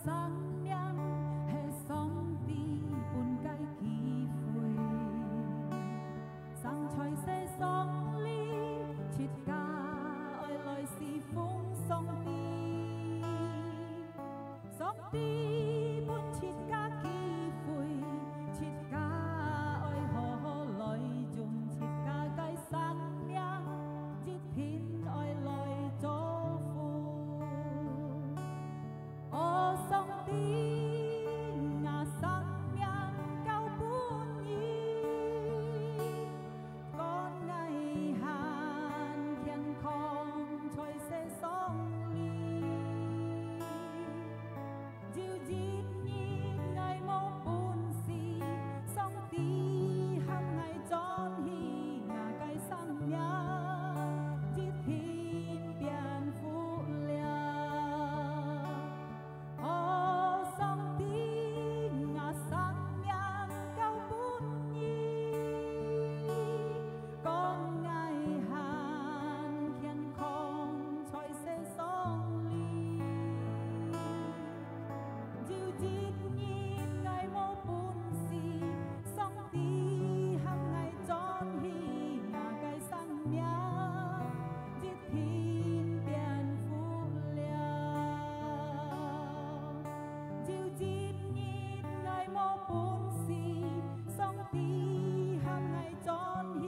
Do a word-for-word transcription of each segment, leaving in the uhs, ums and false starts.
生命係上帝分个機會，生在世上裡，自家愛來侍奉上帝。上帝分自家機會，自家愛好好來用自家个生命，一定愛來祝福。 哦，上帝，吾生命交分你，願𠊎還健康在世上裡。有一日𠊎無本事，上帝喊𠊎轉去，吾个生命一定變好了。 哦，上帝，吾生命交分你，願𠊎還健康在世上裡。有一日𠊎無本事，上帝喊𠊎轉去，吾个生命一定變好了。有一日𠊎無本事，上帝喊𠊎轉去，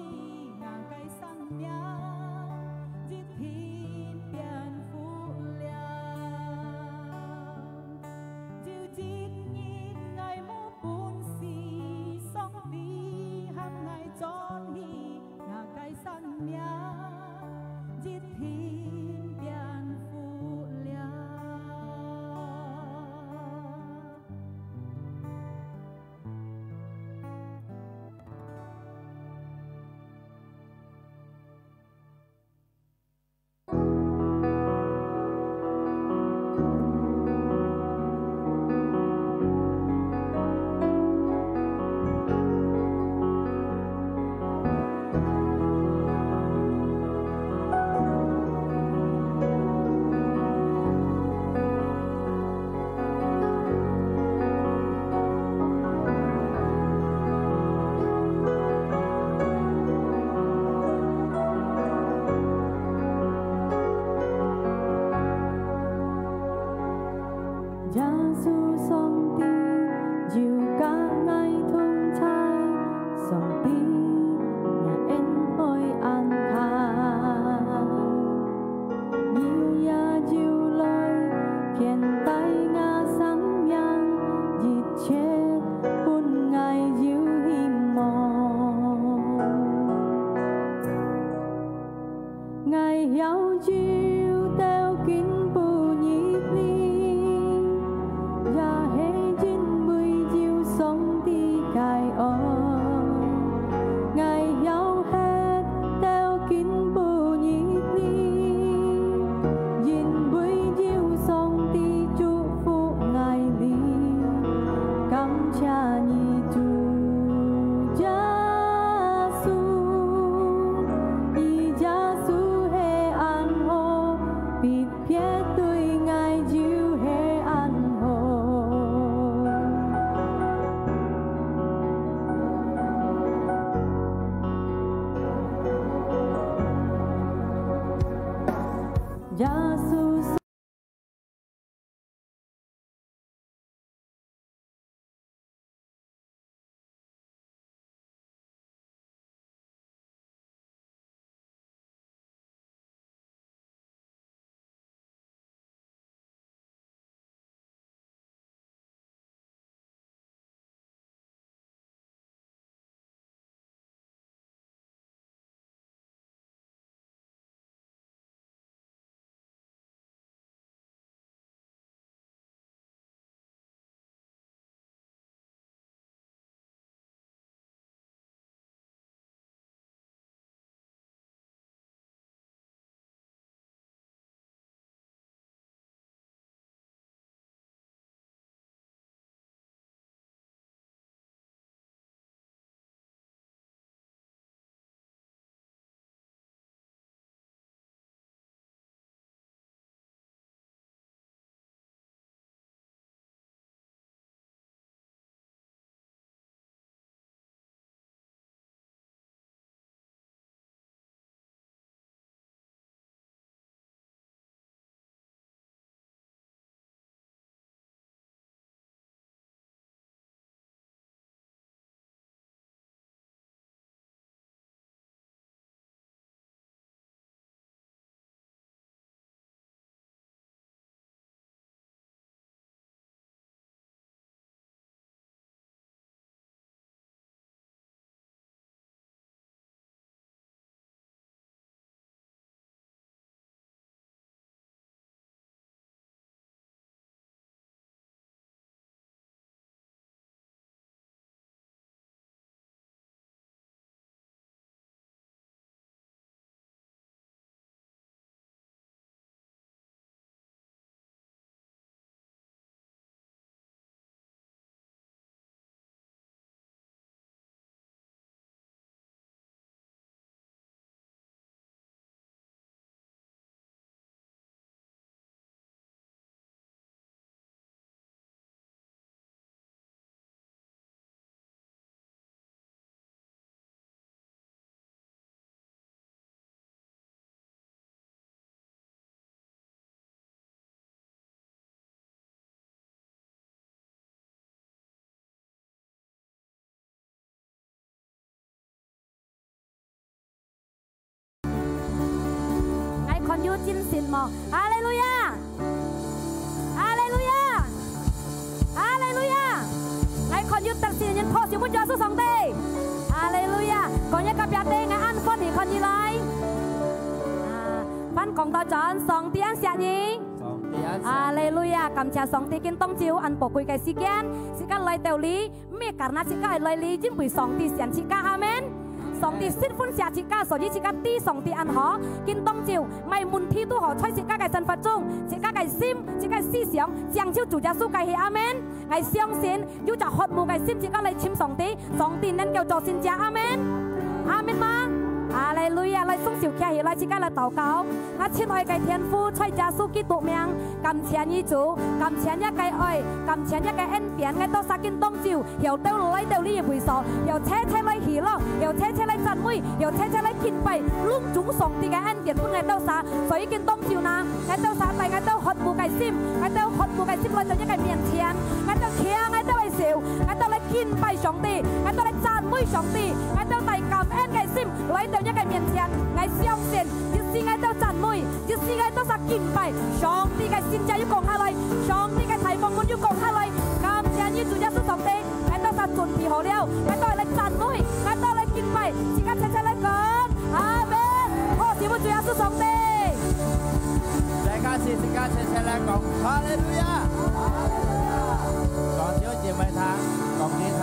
吾个生命一定變好了。有一日𠊎無本事，上帝喊𠊎轉去， 吾个生命一定變好了。耶穌上帝有佮𠊎同在，上帝若恩愛恁大，你也有來牽帶吾生命，一切分𠊎有希望。 𠊎曉有到今晡日裡，也係因為有上帝个愛。𠊎曉歇到今晡日裡，因為有上帝主信心無？哈利路亞！哈利路亞！哈利路亞！𠊎看有得勝个人，拍手分主耶穌上帝。哈利路亞！講一個表弟，𠊎恁歡喜看你來。啊，翻講到轉，上帝恁惜你。上帝恁惜。哈利路亞！感謝上帝，今當晝恁寶貴个時間，自家來到這， 毋係karena自家係來哩，因為上帝選自家，阿門。上帝十分惜自家，所以自家知上帝恁好。今當晝，麼問題都好，在自家个生活中，自家个心，自家个思想，將就主耶穌个係，阿門。𠊎相信，有隻渴慕个心，自家來尋上帝，上帝能夠做神蹟，阿門。阿門嗎？哈利路亞！來，雙手擎起來，自家來禱告。啊，親愛个天父，在耶穌基督名， 感謝你主，感謝你个愛，感謝你个恩典，𠊎兜儕今當晝，曉得來到這位所，曉得來喜樂，曉得來讚美，曉得來敬拜，攏總上帝个恩典分𠊎兜儕。所以今當晝呢，𠊎兜儕帶𠊎兜渴慕个心，𠊎兜渴慕个心來到你个面前，𠊎兜擎𠊎兜个手，𠊎兜來敬拜上帝，𠊎兜來讚美上帝，𠊎兜帶感恩个心來到你个面前。𠊎相信，一時𠊎兜讚美， 一時𠊎兜儕敬拜，上帝个神蹟又降下來，上帝个大豐富又降下來。感謝你，主耶穌上帝，𠊎兜儕準備好了，𠊎兜來讚美，𠊎兜來敬拜，自家齊齊來講，阿門。好，姊妹，主耶穌上帝。大家齊，自家齊齊來講，哈利路亞！講兄弟姊妹聽，講你聽，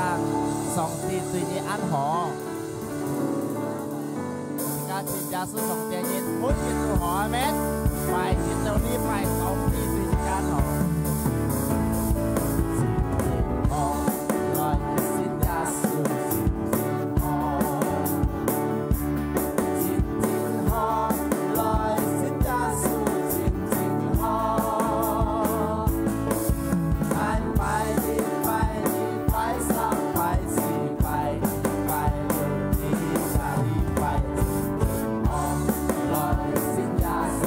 上帝對你恁好。 自家親耶穌上帝日，每日都好，阿門。拜一到禮拜，上帝對自家好。真好，來信耶穌，真好。真真好，來信耶穌，真真好。 拜一、拜二、拜三、拜四、拜五、拜六、日、拜日、拜一、拜二、拜三、拜四、拜五、拜六、拜七、拜八、拜九、拜十、拜十一、拜十二、拜十三、拜十四、拜十五、拜十六、拜十七、拜十八、拜十九、拜三、拜四、拜五、拜六、拜七、拜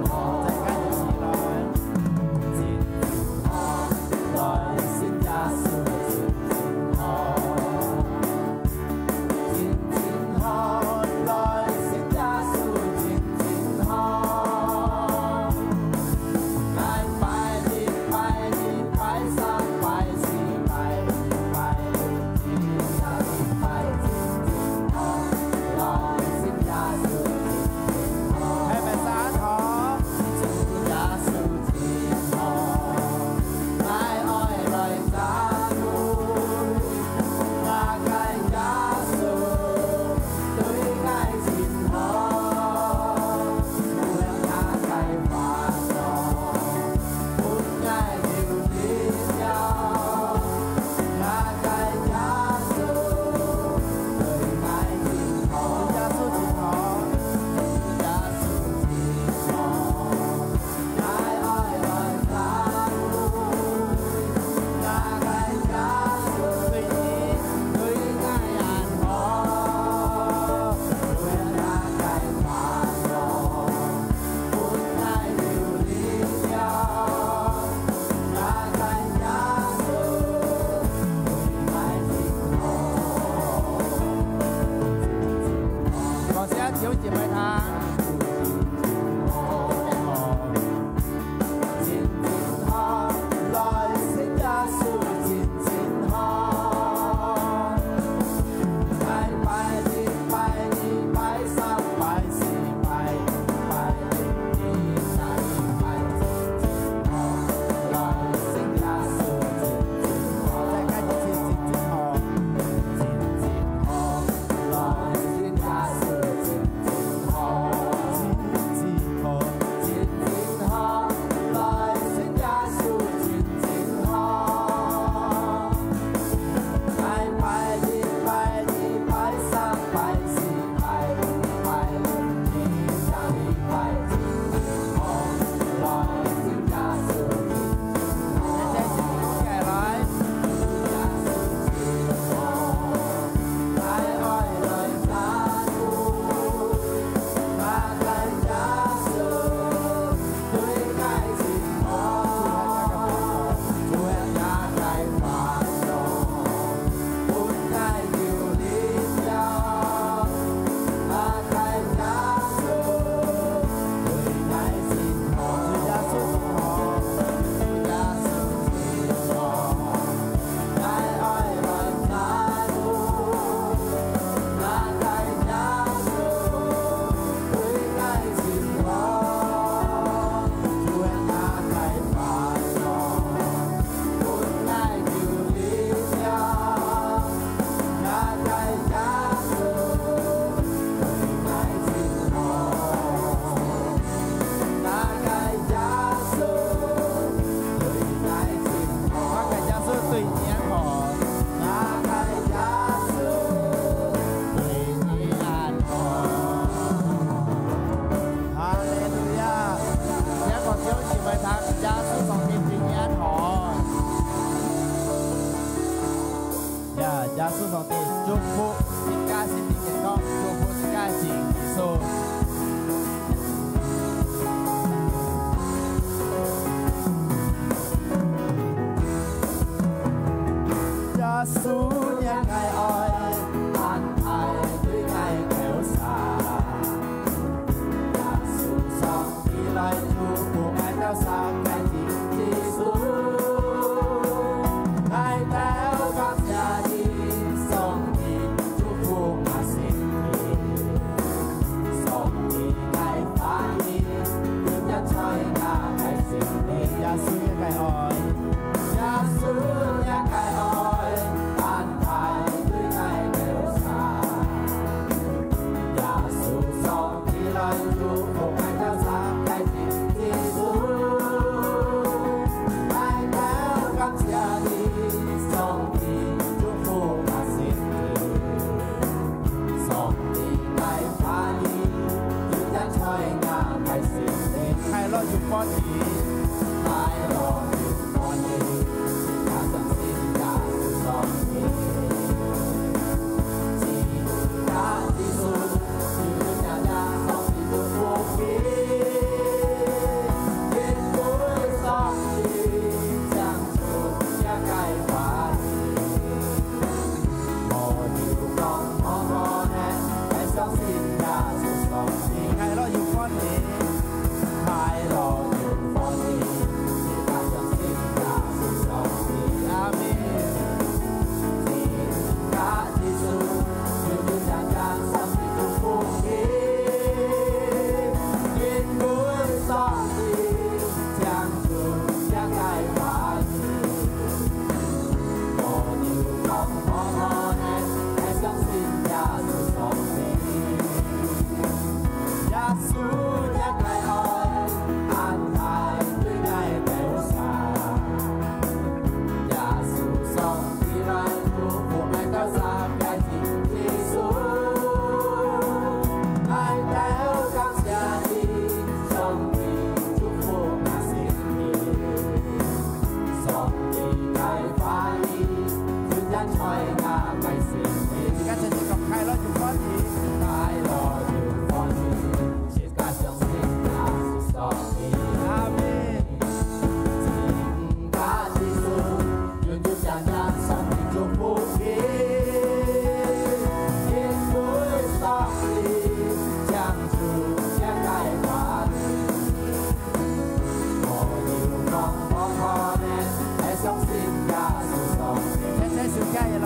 八、拜九、拜十。上帝祝福自家身體健康，祝福自家心意所。耶穌若个愛，安排對𠊎兜儕。耶穌上帝來祝福𠊎兜儕个人生。𠊎兜感謝你，上帝祝福𠊎身體。上帝个話語永遠在𠊎个心裡。耶穌若个愛，耶穌若个愛，安排對𠊎兜儕。耶穌上帝來祝福𠊎兜儕个人生。𠊎兜感謝你，上帝祝福𠊎身體。上帝个話語永遠在𠊎个心裡。快樂有歡喜。快樂有歡喜，自家相信耶穌上帝。自家知足，有有謝謝上帝个福氣。因為上帝將就這个話語。 無有講無可能，愛相信耶穌上帝。快樂有歡喜。快樂有歡喜，自家相信耶穌上帝。阿們。自家知足，有有謝謝上帝个福氣。因為上帝將就這个話語。 無有講無可能，愛相信耶穌上帝。耶穌若个愛，安排對𠊎兜儕。耶穌上帝來祝福𠊎兜儕个人生。𠊎兜感謝你，上帝祝福𠊎身體。 上帝个話語，永遠在𠊎个心裡。自家真正講快樂有歡喜。快樂有歡喜，自家相信耶穌上帝。阿們。自家知足，有有謝謝上帝个福氣。因為上帝將就這个話語。 無有講無可能，愛相信耶穌上帝。天天手舉起來。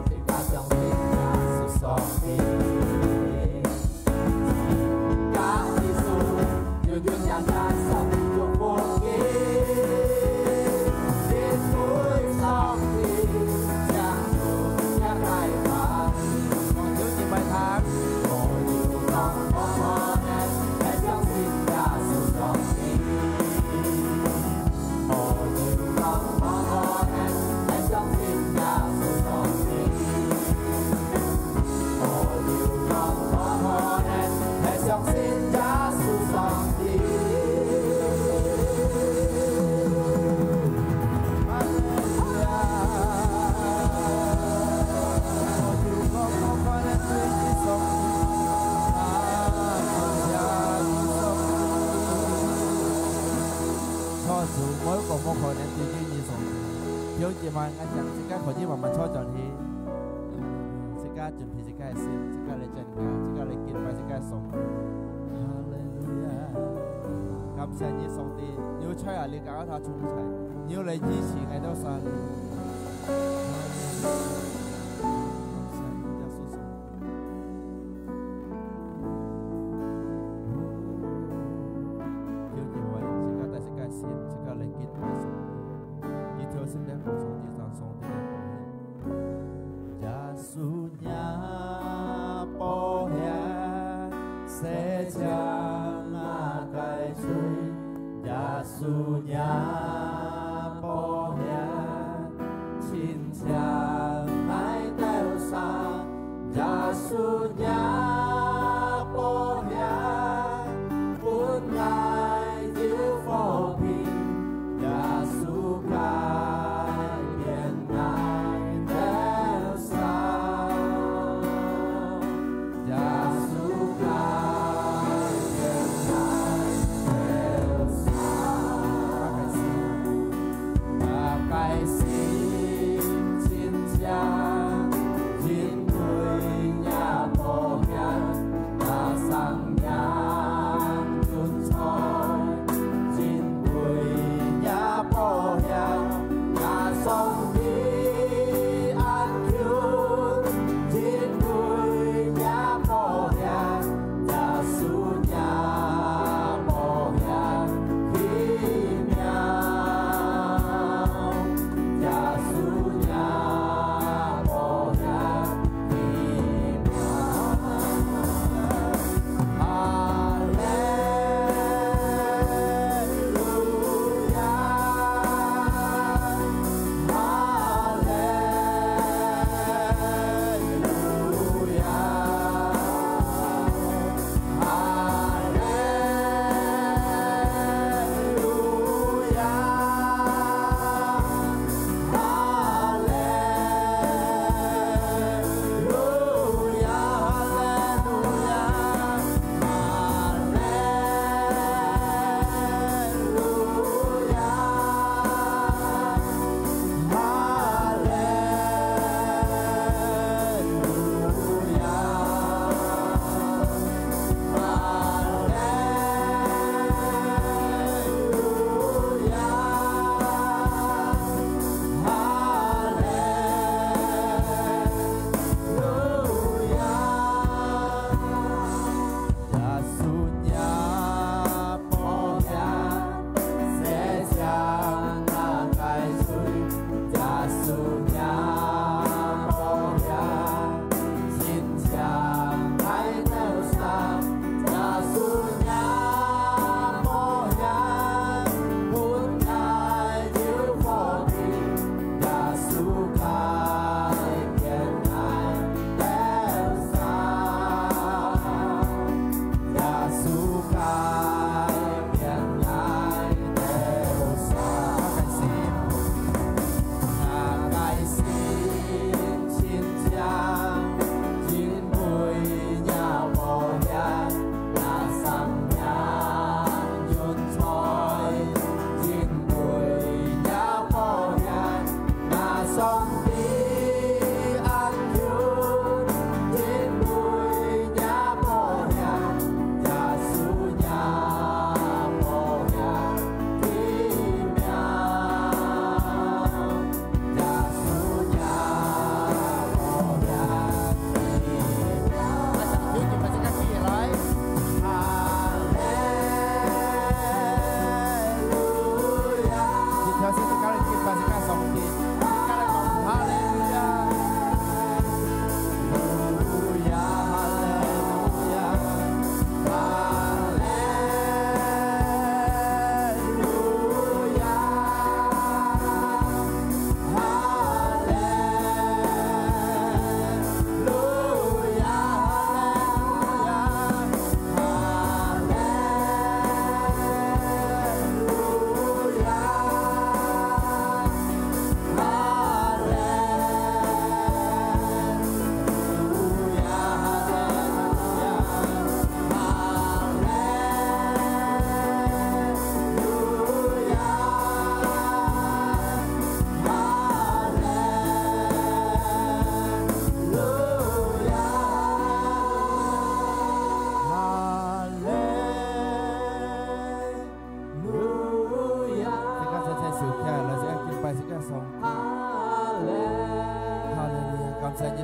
自家相信耶穌上帝。自家知足，有有謝謝上帝个福氣。因為上帝將就這个話語。 兄弟們，𠊎想自家可以慢慢坐轉去，自家準備自家个心，自家來 自家來敬拜自家个上帝。哈利路亞！感謝你，上帝，你有在啊，你个阿他存在，你有來醫治𠊎兜儕哩。哈利路亞！感謝你，耶穌上帝。有機會，自家帶自家个心，自家來敬拜上帝。你頭先來講上帝，讓上帝來保護。 耶穌若寶血洗淨𠊎个罪，耶穌若寶血清淨𠊎兜儕，耶穌若寶血分𠊎有和平，耶穌改變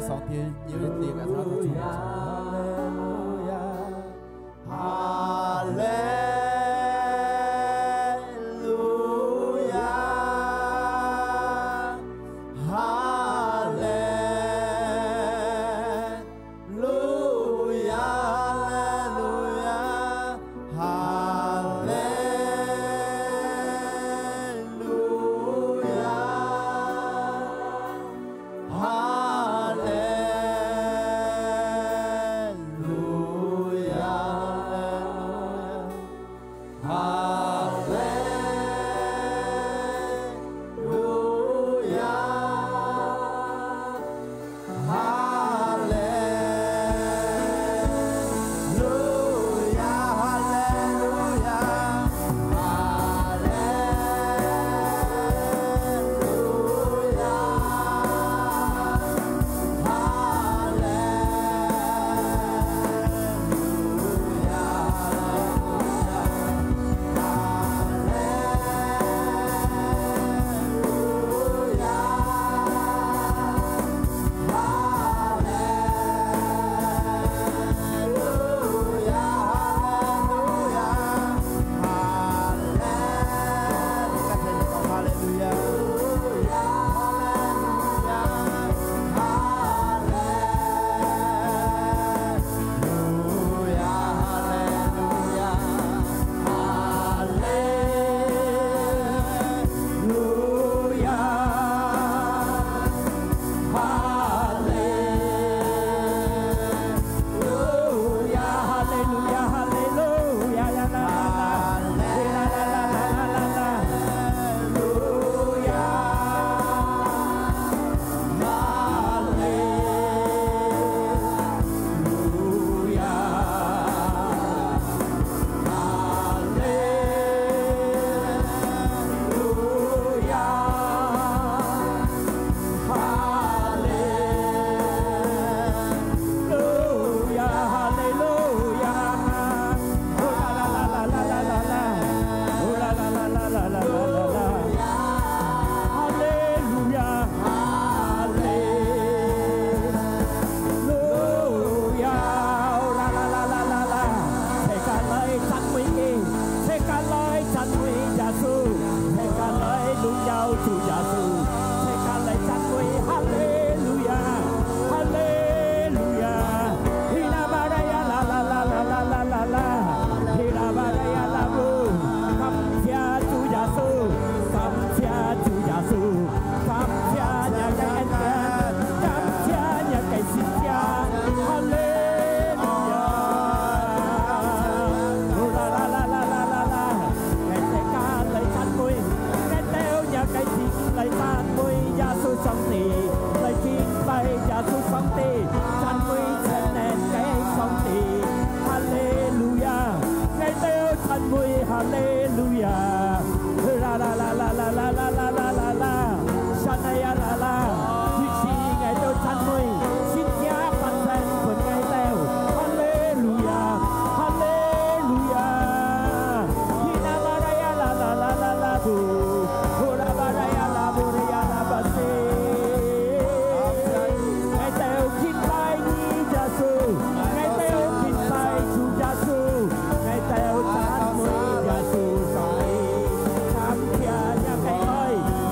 上帝有一个他的創造。哈利路亚，哈利路亚，哈利路亚，哈利路亚，哈利路亚。 哈利路亚，哈利路亚，哈利路亚，哈利路亚。 哈利路亚，哈利路亚，哈利路亚。 哈利路亚，哈利路亚，哈利路亚，哈利路亚，哈利路亚，哈利路亚，哈利路亚。 哈利路亚，哈利路亚，哈利路亚，呀啦啦啦，啦啦啦啦啦啦啦，路亚，哈利路亚。 哈利路亚，哈利路亚，哈利路亚，哦啦啦啦啦啦啦啦啦，哦啦啦啦啦啦啦啦啦，哈利路亚。 哈利路亚，啦啦啦啦啦啦，齊家來讚美佢，齊家來讚美耶穌，齊家來榮耀主耶穌，齊家來讚美哈利路亞，哈利路亞，希拉巴拉呀啦啦啦啦啦啦啦啦，希拉巴拉呀啦布，感謝主耶穌，感謝主耶穌。 感謝你个恩典，感謝你个神蹟，哈利路亞！啦啦啦啦啦啦啦，𠊎兜齊家來讚美，𠊎兜若个心來讚美耶穌上帝，來敬拜耶穌上帝，讚美全能个上帝，哈利路亞！𠊎兜讚美，哈利路亞！ 啦啦啦啦啦啦啦啦啦啦啦，沙那呀啦啦，一起𠊎兜讚美，神蹟發生分𠊎兜，哈利路亞，哈利路亞，希拉巴拉呀啦啦啦啦啦，呼啦巴拉呀啦，呼啦呀啦巴西。 𠊎兜敬拜你，耶穌！𠊎兜敬拜主耶穌！𠊎兜讚美耶穌上帝！感謝你个愛，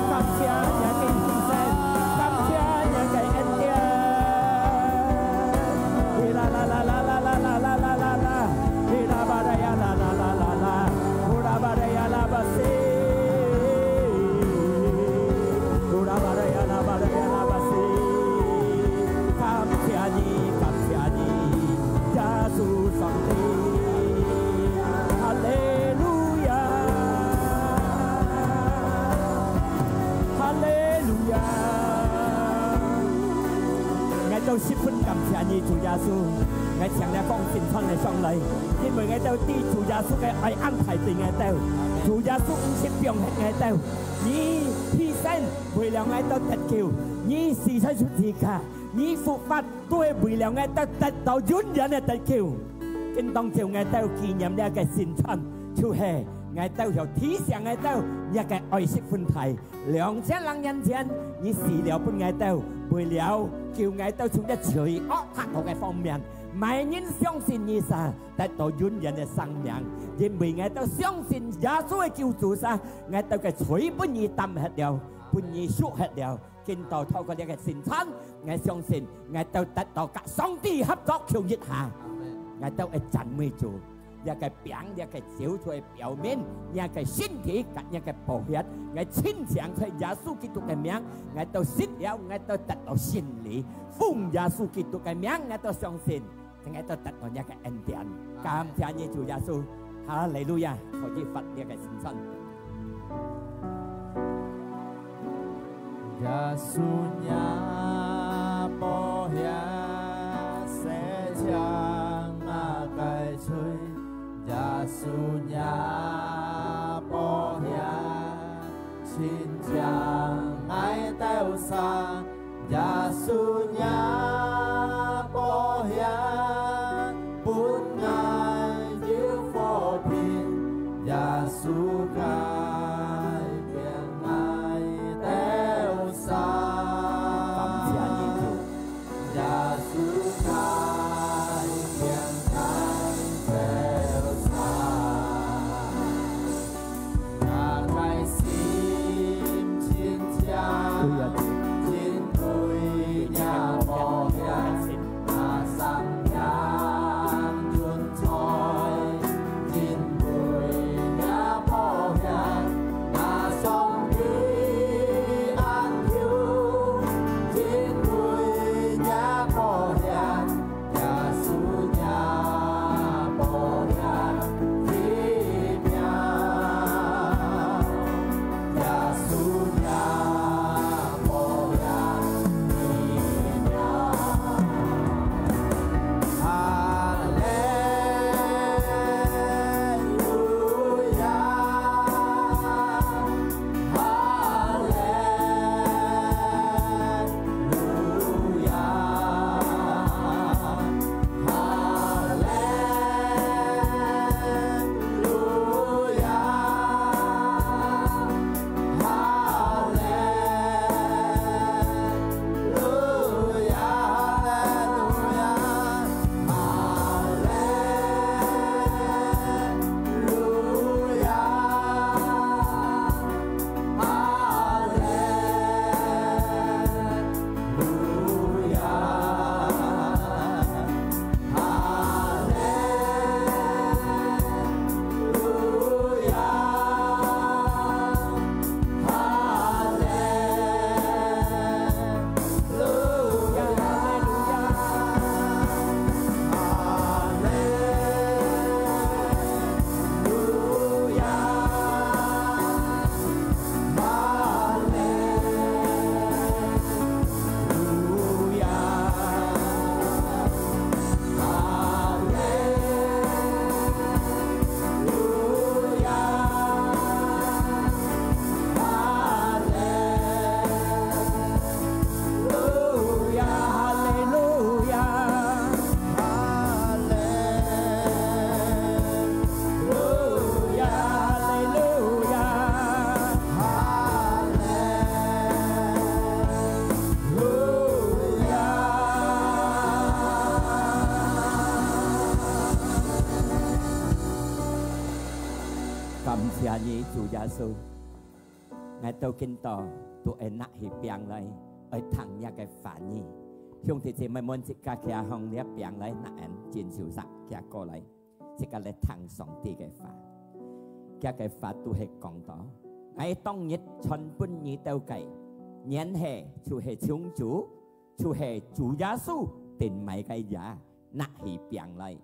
感謝你个犧牲，感謝你个恩典！啦啦啦啦啦啦啦啦啦啦啦！ Hira baraya la la la la la, hura baraya la basi. Hura baraya la baraya la basi. 感謝你，感謝你，耶穌上帝。哈利路亞，哈利路亞。𠊎兜十分感謝你，主耶穌。 𠊎請你講清楚个上來，因為𠊎兜知主耶穌个愛恁大對𠊎兜。主耶穌毋識放忒𠊎兜，你犧牲為了𠊎兜得救，你死在十字架，你復活都係為了𠊎兜得到永遠个得救。今當晝𠊎兜紀念這个神餐，就係𠊎兜要提醒𠊎兜，這个愛十分大。 兩千零年前，你死了分𠊎兜，為了救𠊎兜從這罪惡黑暗个方面，麼人相信你儕，得到永遠个生命。因為𠊎兜相信耶穌个救主儕，𠊎兜个罪分你擔忒了，分你贖忒了。今到透過這个聖餐，𠊎相信𠊎兜得到佮上帝合作共一下，𠊎兜會讚美主。 這个餅，這个酒就係表明，這个身體佮這个寶血，𠊎親像在耶穌基督个名，𠊎兜食了，𠊎兜得到勝利。奉耶穌基督个名，𠊎兜相信，𠊎兜得到這个恩典。感謝你，主耶穌，哈利路亞！可以發這个聖餐。 耶穌若寶血洗淨𠊎个罪，耶穌若寶血清淨𠊎兜儕，耶穌若寶血分𠊎有和平，耶穌改變 𠊎兜儕。感謝你，主。耶穌改變𠊎兜儕。𠊎个心真正，對啊，主。因為若寶血， 感謝你，主耶穌。𠊎兜今到都愛拿起餅來，愛聽若个話語。兄弟姊妹們，自家企向這餅來，拿恁正手勢，企過來。 自家來聽上帝个話。厥个話都係講到，𠊎當日傳分你兜个，原係就係從主，就係主耶穌定買个呀，拿起餅來，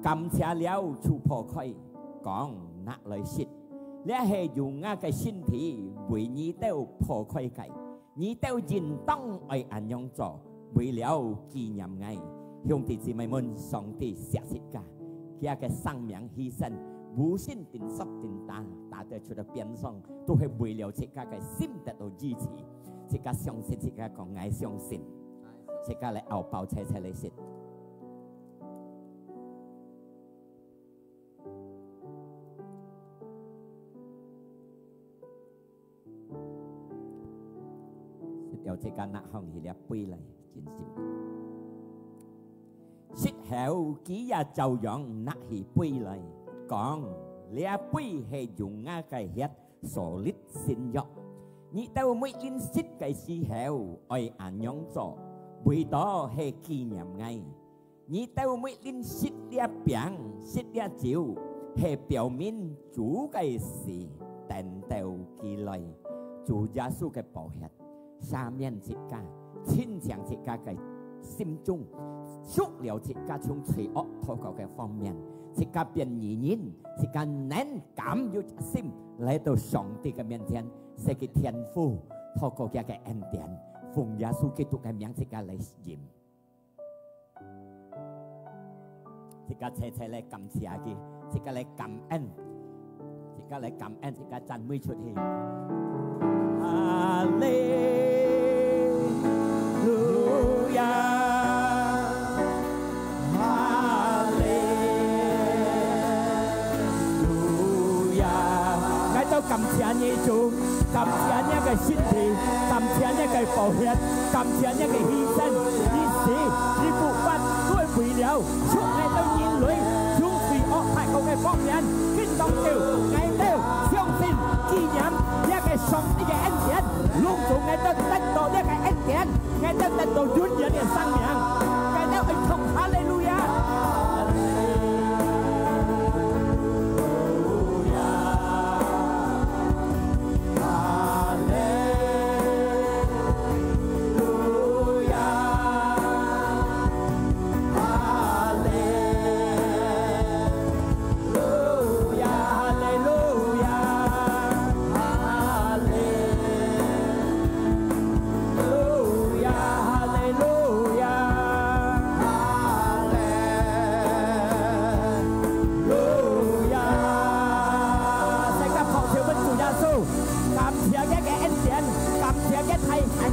感謝了就擘開，講：「拿來食，這係用𠊎个身體為你兜擘開个。」 你兜應當愛恁樣做，為了紀念𠊎。兄弟姊妹們，上帝惜自家，厥个生命犧牲，無心定、煞定打，打得出到邊上，都係為了自家个心得到醫治。自家相信，自家講：「𠊎相信。」自家來拗爆齊齊來食。 食有自家拿䟘起這杯來，真心。食後，佢也照樣拿起杯來，講：「這杯係用𠊎个血所立新約。你兜每人食个時候，愛恁樣做，為到係紀念𠊎。」你兜每人食這餅，食這酒，係表明主个死，等到佢來。主耶穌个寶血，赦免自家，清淨自家个心中，贖了自家從罪惡透過个方面，自家變義人，自家能敢有隻心來到上帝个面前，寫个天父，透過佢个恩典，奉耶穌基督个名，自家來認。 自家齊齊來感謝佢，自家來感恩，自家來感恩，自家讚美出去。哈利路亞，哈利路亞。𠊎兜感謝你，主。 感謝你个身體，感謝你个寶血，感謝你个犧牲，你死，你復活，都係為了贖𠊎兜人類從罪惡大過个方面。今當晝，𠊎兜相信紀念這个上帝个恩典，攏總𠊎兜得到這个恩典。 𠊎兜得到永遠个生命。𠊎兜愛唱哈利路亞。哈利路亞，哈利 路亞，哈利路亞，哈利路亞，哈利路亞，哈利路亞。大家拍手分主耶穌，感謝佢个恩典，感謝佢个大恩，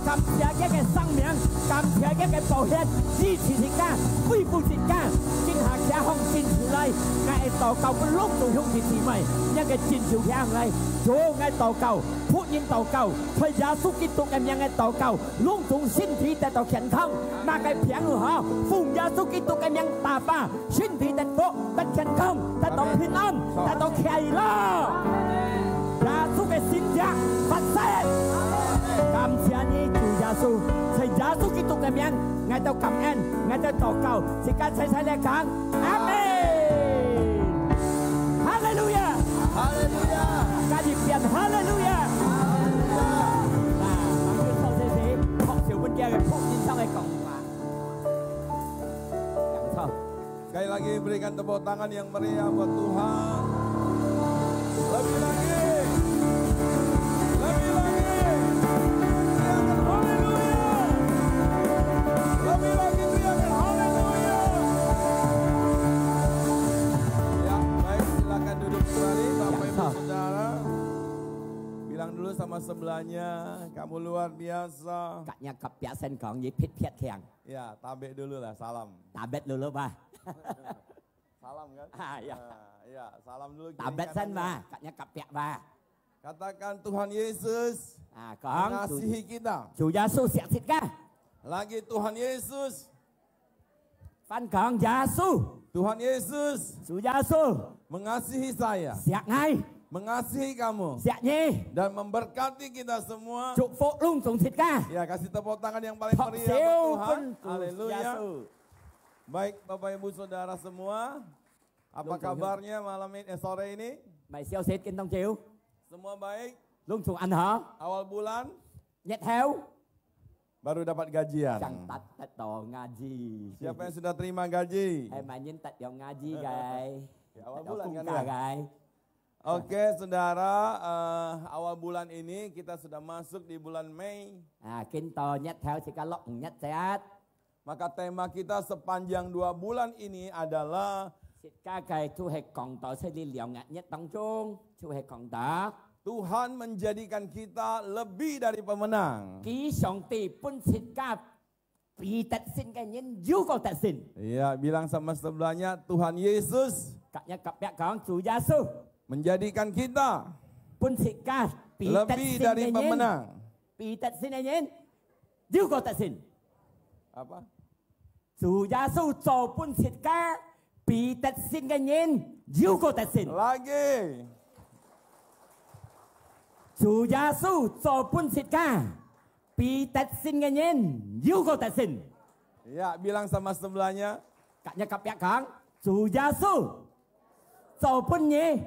感謝佢个生命，感謝佢个寶血。 醫治自家，恢復自家。今下擎䟘伸手來，𠊎愛禱告分攏總兄弟姊妹，你个伸手擎䟘來。主，𠊎禱告，僕人禱告，在耶穌基督个名个禱告，攏總身體得到健康，麼个病都好，奉耶穌基督个名打發，身體得福，得健康，得到平安，得到快樂。 耶穌个神蹟發生。感謝你，主耶穌，在耶穌基督个名，𠊎兜感恩，𠊎兜禱告，自家齊齊來講，阿們。哈利路亞！哈利路亞！加一遍，哈利路亞！哈利路亞！那，咱就坐坐，學小本家个福音上个講話。講錯。 Sekali lagi, berikan tepuk tangan yang meriah buat Tuhan. Lebih lagi. Lebih lagi. Teriakan haleluya. Lebih lagi teriakan haleluya. Ya, baik, silakan duduk kembali, Bapak Ibu Saudara. Bilang dulu sama sebelahnya, kamu luar biasa. 甲若隔壁先講，你別別強。 Ya, tabek dulu lah, salam. Tabek dulu, Pak. Salam kan? Ah, ya. Nah, ya, salam dulu, kirimkan aja. Tabek san, Pak. Kat nya kapiak, Pak. Katakan, "Tuhan Yesus mengasihi kita." Ah, 講主，主耶穌惜自家。 Lagi, "Tuhan Yesus." 翻講，耶穌。 "Tuhan Yesus." 主耶穌。 "Mengasihi saya." 惜𠊎。 "Mengasihi kamu." 惜你。 "Dan memberkati kita semua." 祝福攏總自家。 Ya, kasih tepuk tangan yang paling meriah buat Tuhan. 拍手分主耶穌。 Haleluya. Baik, Bapak Ibu Saudara semua, apa kabarnya malam ini, eh, sore ini? 毋係消息，今當晝。 Semua baik? 攏總恁好。 Awal bulan? 月頭。 Baru dapat gajian. 正得，得到gaji。 Siapa yang sudah terima gaji? 係麼人得到gaji个？ Ya, awal bulan kan, ya? 得到工價个？ Oke, Saudara, eh, awal bulan ini kita sudah masuk di bulan Mei. 啊，今到月頭自家落五月節。 Maka tema kita sepanjang dua bulan ini adalah 自家个就係講到這裡兩個月當中，就係講到 Tuhan menjadikan kita lebih dari pemenang. 佢上帝分自家比得勝个人又過得勝。 Ya, bilang sama sebelahnya, "Tuhan Yesus" 甲若隔壁講，主耶穌 menjadikan kita 分自家比得勝个人 lebih dari pemenang. 比得勝个人又過得勝。Apa？主耶穌做分自家比得勝个人又過得勝。Lagi。主耶穌做分自家比得勝个人又過得勝。Ya, bilang sama sebelahnya。甲若隔壁講，主耶穌做分你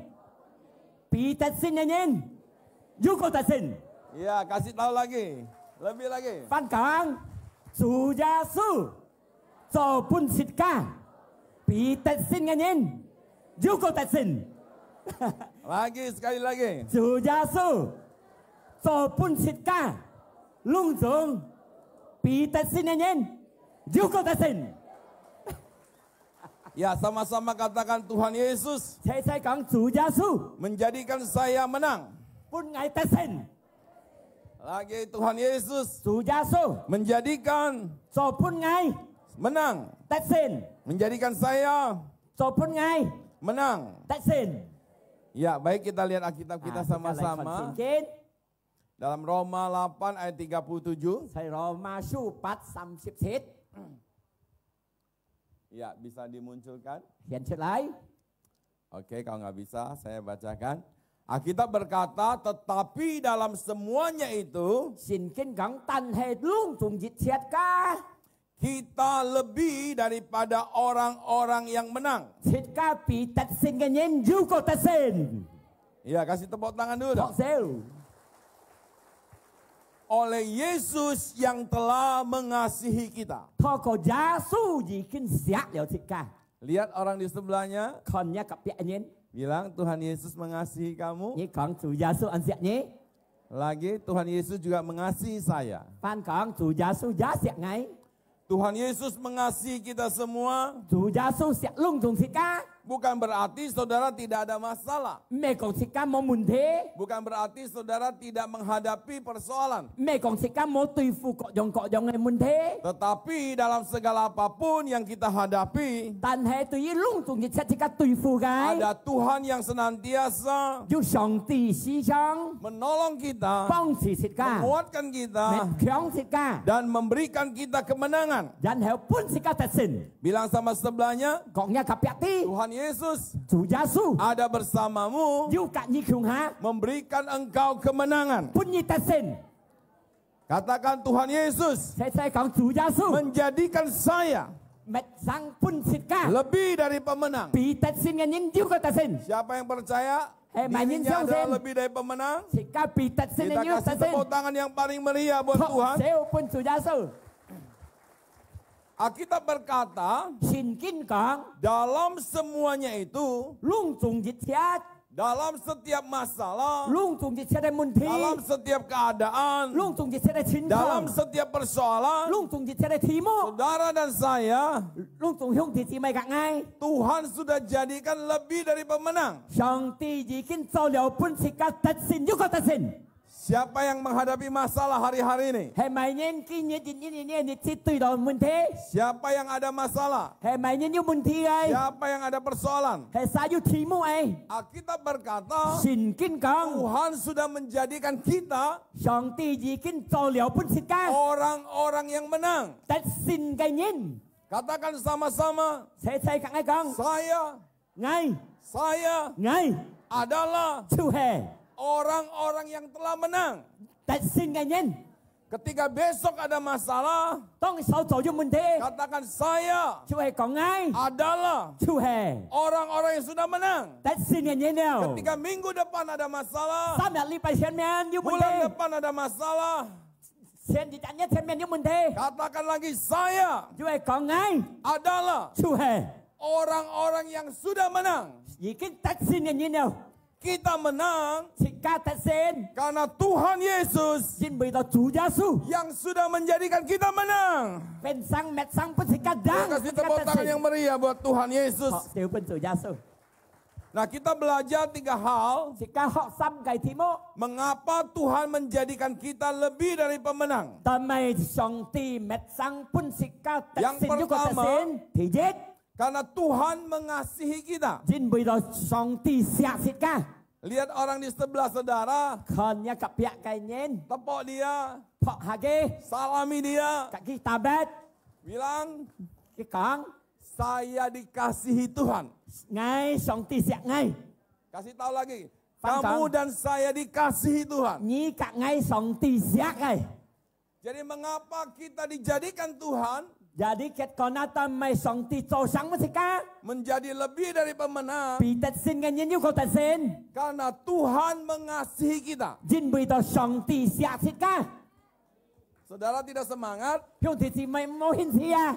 比得勝个人又過得勝。Ya, kasih tahu lagi. Lebih lagi。翻講，主耶穌做分自家比得勝个人又過得勝。Lagi, sekali lagi。主耶穌做分自家攏總比得勝个人又過得勝。Ya, sama-sama katakan Tuhan Yesus。齊齊講主耶穌。Menjadikan saya menang。分𠊎得勝。Lagi Tuhan Yesus。主耶穌。Menjadikan。做分𠊎。Menang。得勝。Menjadikan saya。做分𠊎。Menang。得勝。Ya, baik kita lihat Alkitab kita sama-sama。啊，大家來看聖經。Dalam Roma delapan ayat tiga puluh tujuh。在羅馬書八三十七。Ya, bisa dimunculkan？顯出來。OK，kalau nggak bisa，saya bacakan。Alkitab berkata, tetapi dalam semuanya itu，聖經講，但係攏總一切个，kita lebih daripada orang-orang yang menang。自家比得勝个人又過得勝。Ya, kasih tepuk tangan dulu。拍手。Oleh Yesus yang telah mengasihi kita。透過耶穌已經惜了自家。Lihat orang di sebelahnya。看若隔壁个人。Bilang, Tuhan Yesus mengasihi kamu。你講主耶穌恁惜你。Lagi, Tuhan Yesus juga mengasihi saya。翻講主耶穌也惜𠊎。Tuhan Yesus mengasihi kita semua。主耶穌惜攏總自家。Bukan berarti saudara tidak ada masalah。毋係講自家無問題。Bukan berarti saudara tidak menghadapi persoalan。毋係講自家無對付各樣各樣个問題。Tetapi dalam segala apapun yang kita hadapi，但係對於攏總一切自家對付个，ada Tuhan yang senantiasa，有上帝時常menolong kita，幫助自家，menguatkan kita，勉強自家，dan memberikan kita kemenangan。然後分自家得勝。Bilang sama sebelahnya，講若隔壁个，Tuhan Yesus，主耶穌，ada bersamamu，有甲你共下，memberikan engkau kemenangan。分你得勝。Katakan Tuhan Yesus，齊齊講主耶穌，menjadikan saya，搣生分自家，lebih dari pemenang。比得勝个人又過得勝。Siapa yang percaya？係，麼人相信？Dirinya adalah lebih dari pemenang。自家比得勝个人又得勝。Kita kasih tepuk tangan yang paling meriah buat Tuhan。拍手分主耶穌。Alkitab berkata，聖經講，dalam semuanya itu，攏總一切，dalam setiap masalah，攏總一切个問題，dalam setiap keadaan，攏總一切个情況，dalam setiap persoalan，攏總一切个題目，saudara dan saya，攏總兄弟姊妹甲𠊎，Tuhan sudah jadikan lebih dari pemenang。上帝已經做了分自家得勝，又過得勝。 Siapa yang menghadapi masalah hari-hari ini？係麼人今日、今日、今日、今日對到問題？Siapa yang ada masalah？係麼人有問題个？Siapa yang ada persoalan？係儕有題目个？Alkitab berkata，聖經講，Tuhan sudah menjadikan kita，上帝已經做了分自家，orang-orang yang menang。得勝个人。Katakan sama-sama，齊齊甲𠊎講，saya， 𠊎，saya，𠊎，adalah，就係，orang-orang yang telah menang。得勝个人。Ketika besok ada masalah，當朝早有問題，katakan saya，就係講𠊎，adalah，就係，orang-orang yang sudah menang。得勝个人了。Ketika minggu depan ada masalah，三日禮拜前面有問題，bulan depan ada masalah，前一日前面有問題，katakan lagi，saya，就係講𠊎，adalah，就係， Orang-orang yang sudah menang。已經得勝个人了。Kita menang，自家得勝，karena Tuhan Yesus，因為到主耶穌，yang sudah menjadikan kita menang。變成搣生分自家贏，Kasih tepuk tangan yang meriah buat Tuhan Yesus。好，就分主耶穌。Nah, kita belajar tiga hal。自家學三个題目。Mengapa Tuhan menjadikan kita lebih dari pemenang？但係上帝搣生分自家得勝，又過得勝。Yang pertama，第一， Karena Tuhan mengasihi kita。因為到上帝惜自家。Lihat orang di sebelah saudara, 看若隔壁个人， tepuk dia, 拍下佢， salami dia, 甲佢打啵。 Bilang, 佢講：「Saya dikasihi Tuhan.」𠊎上帝惜𠊎。 Kasih tahu lagi, 翻講：「Kamu dan saya dikasihi Tuhan.」你甲𠊎上帝惜个。 Jadi mengapa kita dijadikan Tuhan 也你結果那當毋係上帝做成自家， menjadi lebih dari pemenang? 比得勝个人又過得勝。 Karena Tuhan mengasihi kita. 因為到上帝惜自家。 Saudara tidak semangat? 兄弟姊妹，無興趣啊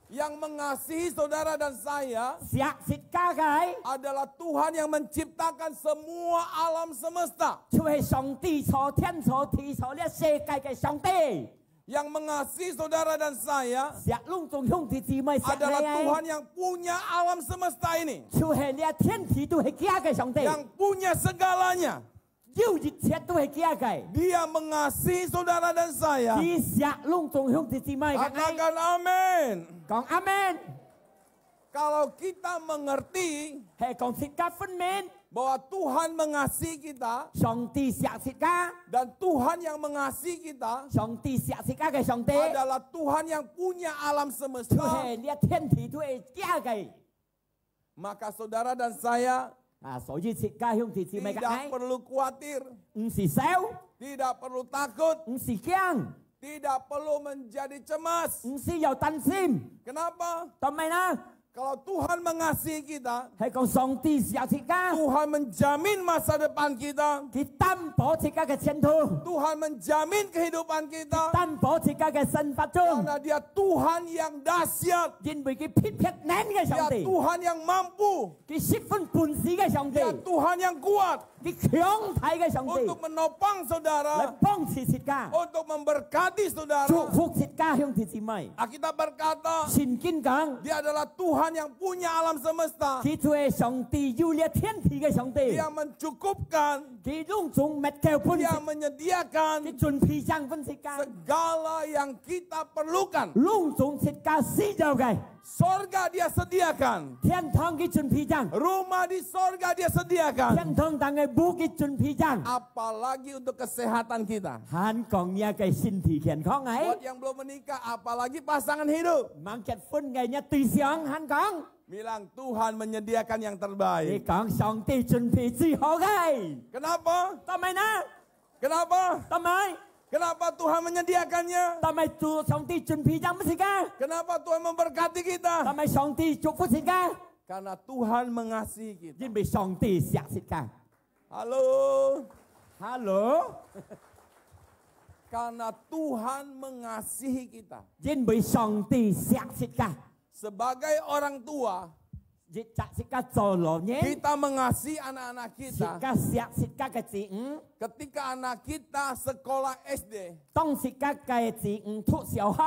！Yang mengasihi saudara dan saya 惜自家个， adalah Tuhan yang menciptakan semua alam semesta. 就係上帝造天造地造這世界个上帝。 Yang mengasihi saudara dan saya 惜攏總兄弟姊妹惜 adalah 𠊎个， Tuhan yang punya alam semesta ini. 就係這天地都係佢个上帝， Yang punya segalanya. 有一切都係佢个。 Dia mengasihi saudara dan saya. 佢惜攏總兄弟姊妹个。 Katakan amin. 講阿門。 Kalau kita mengerti 係講自家分明， bahwa Tuhan mengasihi kita 上帝惜自家， dan Tuhan yang mengasihi kita 上帝惜自家个上帝， adalah Tuhan yang punya alam 就 semesta, 係這天地都係佢个。 maka saudara dan saya 啊，所以自家兄弟姊妹个 tidak 愛， perlu khawatir, 毋使愁， tidak perlu takut, 毋使驚， tidak perlu menjadi cemas. 毋使要擔心。 Kenapa? 做麼个呢？ Kalau Tuhan mengasihi kita, 係講上帝惜自家， Tuhan menjamin masa depan kita, 佢擔保自家个前途， Tuhan menjamin kehidupan kita, 擔保自家个生活中， karena Dia Tuhan yang dahsyat, 因為佢特別能个上帝， Dia Tuhan yang mampu, 佢十分本事个上帝， Dia Tuhan yang kuat, 佢強大个上帝， untuk menopang 來 saudara, 幫助自家， untuk memberkati saudara. 祝福自家兄弟姊妹。 Alkitab berkata, 聖經講， Dia adalah Tuhan yang punya alam semesta. 佢就係上帝，有這天地个上帝， Dia mencukupkan, 佢攏總搣夠本事， Dia menyediakan 佢準備正分自家， segala yang kita perlukan. 攏總自家需要个。 Sorga Dia sediakan. 天堂佢準備正， Rumah di sorga Dia sediakan. 天堂頂个屋佢準備正。 Apalagi untuk kesehatan kita. 還講若个身體健康啊， Buat yang belum menikah, apalagi pasangan hidup. 吂結婚个若對象還講， Bilang Tuhan menyediakan yang 你 terbaik. 講上帝準備最好个。 Kenapa? 做麼个呢？ Kenapa? 做麼个？ Kenapa Tuhan menyediakannya? 做麼个主上帝準備正分自家？ Kenapa Tuhan memberkati kita? 做麼个上帝祝福自家？ Karena Tuhan mengasihi kita. 因為上帝惜自家。 Halo? Halo? Karena Tuhan mengasihi kita. 因為上帝惜自家。 Sebagai orang tua, 一隻自家做老人， kita mengasihi anak-anak 自 kita. 家惜自家个子女。 Ketika anak kita sekolah S D, 當自家个子女讀小學，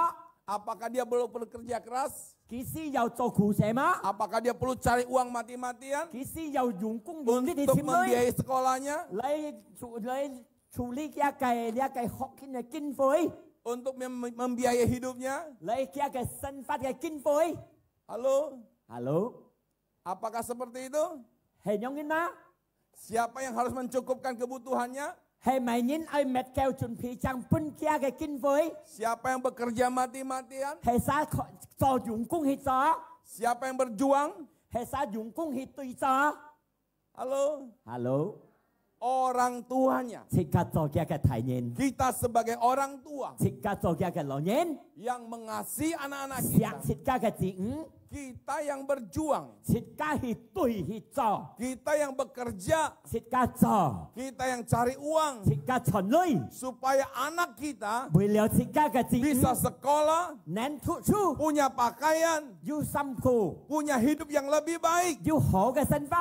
apakah dia perlu bekerja keras? 佢需要做苦差無？ Apakah dia perlu cari uang mati-matian 佢需要用功用力去 untuk 尋鐳， membiayai sekolahnya, 來處，來處理佢个，佢个學習个經費， untuk mem-, membiayai hidupnya? 來佢个生活个經費。 Halo? Halo? Apakah seperti itu? 係恁樣个嗎？ Siapa yang harus mencukupkan kebutuhannya? 係麼人愛搣夠準備正分佢个經費？ Siapa yang bekerja mati-matian? 係儕做用功去做？ Siapa yang berjuang? 係儕用功去對做？ Halo? Halo? Orang tuanya. 自家做佢个大人， Kita sebagai orang tua 自家做佢个老人， yang mengasihi anak-anak 惜 kita, 自家个子女， kita yang berjuang, 自家去對去做， kita yang bekerja, 自家做， kita yang cari uang, 自家賺鐳， supaya anak kita 為了自家个子女 bisa sekolah, 能讀書， punya pakaian, 有衫褲， punya hidup yang lebih baik. 有好个生活。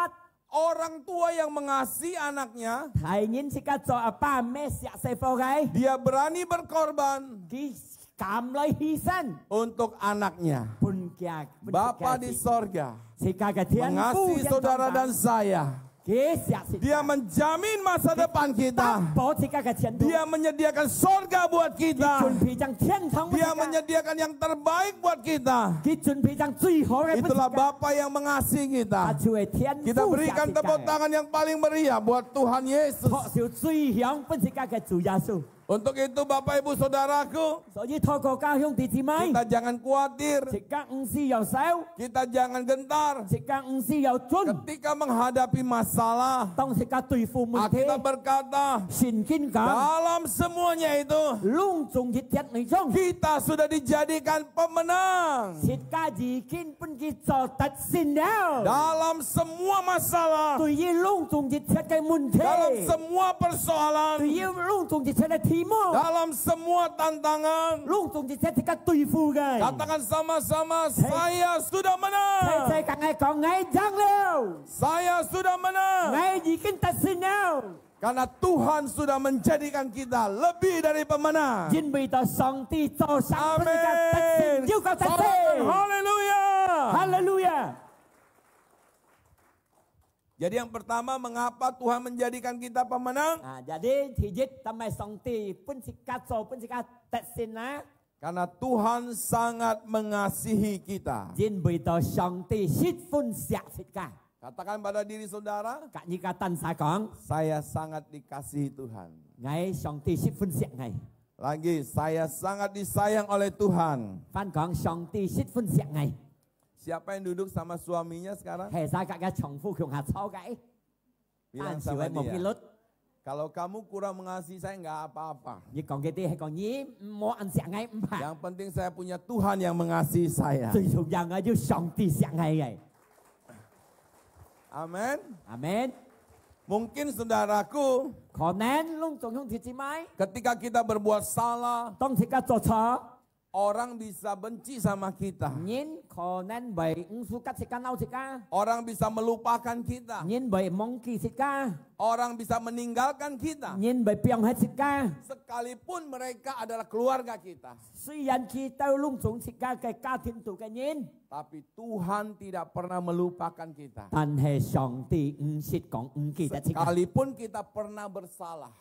Orang tua yang mengasihi anaknya, 大人自家做阿爸姆惜細伙个， dia berani berkorban 佢敢來犧牲， untuk anaknya. 分佢，分佢 Bapa di sorga 自家个天父 mengasihi saudara dan saya. 佢惜自家。Dia menjamin masa depan kita. 擔保自家个前途。Dia menyediakan sorga buat 佢 kita. 準備將天堂分自家。Dia menyediakan yang terbaik buat kita. 佢準備將最好个分自家。Itulah Bapa yang mengasihi kita. 佢就係天父惜自家个。Kita berikan tepuk tangan yang paling meriah buat Tuhan Yesus. 拍手最響分自家个主耶穌。 Untuk itu, Bapak, Ibu, Saudaraku, 所以透過家兄弟姊妹，kita jangan khawatir, 自家毋使要愁，kita jangan gentar, 自家毋使要顫。Ketika menghadapi masalah, 當自家對付問題，Alkitab berkata, 聖經講，dalam semuanya itu, 攏總一切內中，kita sudah dijadikan pemenang. 自家已經 分佢做得勝了。Dalam semua masalah, 對於攏總一切个問題，dalam semua persoalan, 對於攏總一切个題目，dalam semua tantangan, 攏總一切自家對付个，katakan sama-sama, 齊，saya sudah menang. 齊齊同𠊎講，𠊎贏了。Saya sudah menang. 𠊎已經得勝了。 Karena Tuhan sudah menjadikan kita lebih dari pemenang. 因為到上帝做成分个得勝，Amin. 有夠得勝。Haleluya. 哈利路亞。Jadi yang pertama, mengapa Tuhan menjadikan kita pemenang? 啊，jadi第一，但係上帝分自家做，分自家得勝啊。 Karena Tuhan sangat mengasihi kita. 因為到上帝十分惜自家。Katakan pada diri saudara, 甲你个單儕講，saya sangat dikasihi Tuhan. 𠊎上帝十分惜𠊎。Lagi, saya sangat disayang oleh Tuhan. 翻講上帝十分惜𠊎。Siapa yang duduk sama suaminya sekarang? 係啥个个丈夫共下坐个？ Bilang sama dia, 單手个無記錄。Kalau kamu kurang mengasihi saya, nggak apa-apa. 你講个對，係講你無恁惜𠊎毋怕。Yang penting saya punya Tuhan yang mengasihi saya. 最重要个就上帝惜𠊎个。Amin. 阿門。Mungkin saudaraku, 可能攏總兄弟姊妹，ketika kita berbuat salah, 當自家做錯， Orang bisa benci sama kita. 人可能會毋suka自家，惱自家。Orang bisa melupakan kita. 人會忘記自家。Orang bisa meninggalkan kita. 人會放忒自家。Sekalipun mereka adalah keluarga kita. 雖然佢兜攏總自家个家庭肚个人，tapi Tuhan tidak pernah melupakan kita. 但係上帝毋識講毋記得自家。Sekalipun kita pernah bersalah.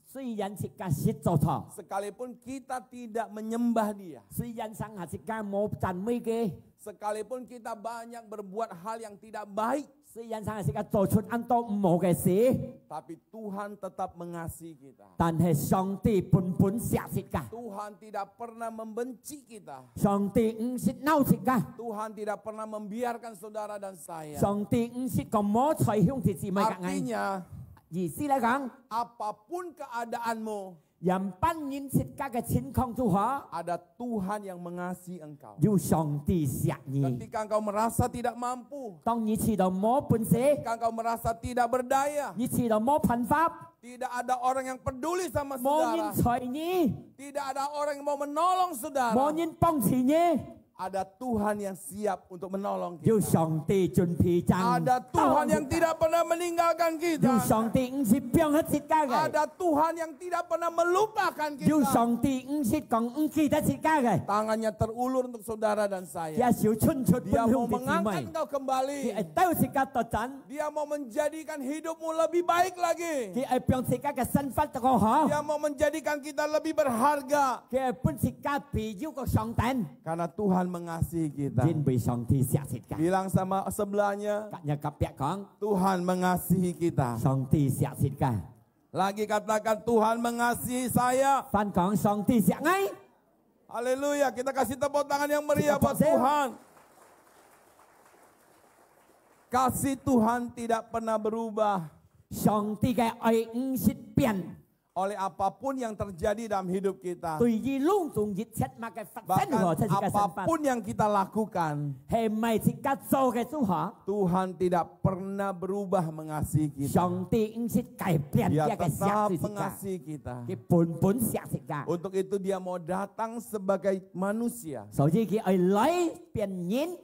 雖然自家識做錯，sekalipun kita tidak menyembah Dia, 雖然成下自家無讚美佢，sekalipun kita banyak berbuat hal yang tidak baik, 雖然成下自家做出恁多毋好个事，tapi Tuhan tetap mengasihi kita. 但係上帝本本惜自家。Tuhan tidak pernah membenci kita. 上帝毋識惱自家。Tuhan tidak pernah membiarkan saudara dan saya. 上帝毋識講無睬兄弟姊妹个愛。Artinya, 意思來講，apapun keadaanmu, 仰般人自家个情況如何，ada Tuhan yang mengasihi engkau. 有上帝惜你。Ketika engkau merasa tidak mampu, 當你試著無本事，ketika engkau merasa tidak berdaya, 你試著無辦法，tidak ada orang yang peduli sama saudara, 無人睬你，tidak ada orang yang mau menolong saudara, 無人幫助你， Ada Tuhan yang siap untuk menolong kita. 有上帝準備正 Ada Tuhan yang tidak pernah meninggalkan kita. 有上帝毋識放忒自家个。Ada Tuhan yang tidak pernah melupakan kita. 有上帝毋識講毋記得自家个。Tangannya terulur untuk saudara dan saya. 佢手伸出分兄弟姊妹。Dia mau mengangkat engkau kembali. 佢會兜自家倒轉。 Dia mau menjadikan hidupmu lebih baik lagi. 佢會放自家个生活得好。Dia mau menjadikan kita lebih berharga. 佢會分自家比有个上等。Karena Tuhan mengasihi kita. 因為上帝惜自家。Bilang sama sebelahnya, 甲若隔壁講。Tuhan mengasihi kita. 上帝惜自家。Lagi katakan, Tuhan mengasihi saya. 翻講上帝惜𠊎。Haleluya, kita kasih tepuk tangan yang meriah buat Tuhan. Kasih Tuhan tidak pernah berubah. 上帝个愛毋識變。Oleh apapun yang terjadi dalam hidup kita, 對於攏總一切麼个發生好在自家生活。Bahkan apapun yang kita lakukan, 係毋係自家做个如何，Tuhan tidak pernah berubah mengasihi kita. 上帝毋識改變佢个惜自家。Dia tetap mengasihi kita. 佢本本惜自家。Untuk itu dia mau datang sebagai manusia. 所以佢愛來變人。